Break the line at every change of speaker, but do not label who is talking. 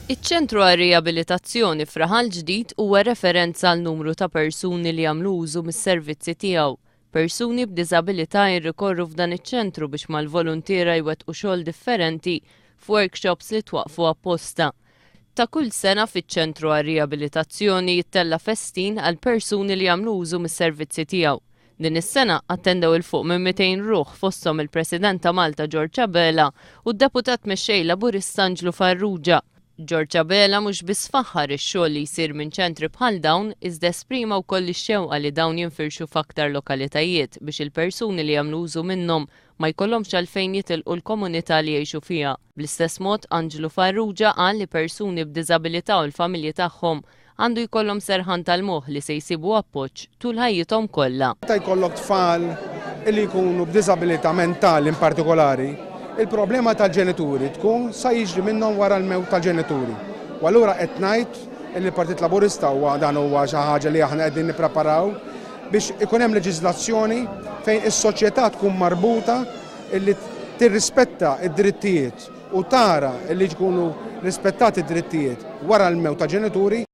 Iċ-Ċentru għar-Riabilitazzjoni f'Raħal Ġdid huwa referenza għal numru ta' persuni li jagħmlu użu mis-servizzi tiegħu. Persuni b'diżabilità jirrikorru f'dan iċ-ċentru biex mal-voluntiera jwettqu xogħol differenti f'workshops li twaqqfu apposta. Ta' kull sena fiċ-Ċentru għar-Riabilitazzjoni jittella' festin għal persuni li jagħmlu użu mis-servizzi tiegħu. Din is-sena attendew 'il fuq minn 200 ruħ fosthom il-President ta' Malta George Abela u d-Deputat Mexxej Laburista Anġlu Farrugia. George Abela mhux biss faħħar ix-xogħol li jsir minn ċentri bħal dawn iżda esprima wkoll ix-xewqa li dawn jinfirxu f'aktar lokalitajiet biex il-persuni li jagħmlu użu minnhom ma jkollhomx għalfejn jitilqu l-komunità li jgħixu fiha. Bl-istess mod, Anġlu Farrugia qal li persuni b'diżabilità u l-familji tagħhom għandu jkollhom serħan tal-moħħ li se jsibu appoġġ tul ħajjithom kollha.
Meta jkollok tfal li jkunu b'diżabilità mentali in partikolari, il-problema tal-ġenituri tkun sa jiġri minnhom wara l-mewt tal-ġenituri. U allura qed ngħid li l-Partit Laburista huwa dan huwa xi ħaġa li aħna qegħdin nippreparaw biex ikun hemm leġiżlazzjoni fejn is-soċjetà tkun marbuta illi tirrispetta d-drittijiet u tara illi jkunu rispettati d-drittijiet wara l-mewt ta' ġenituri.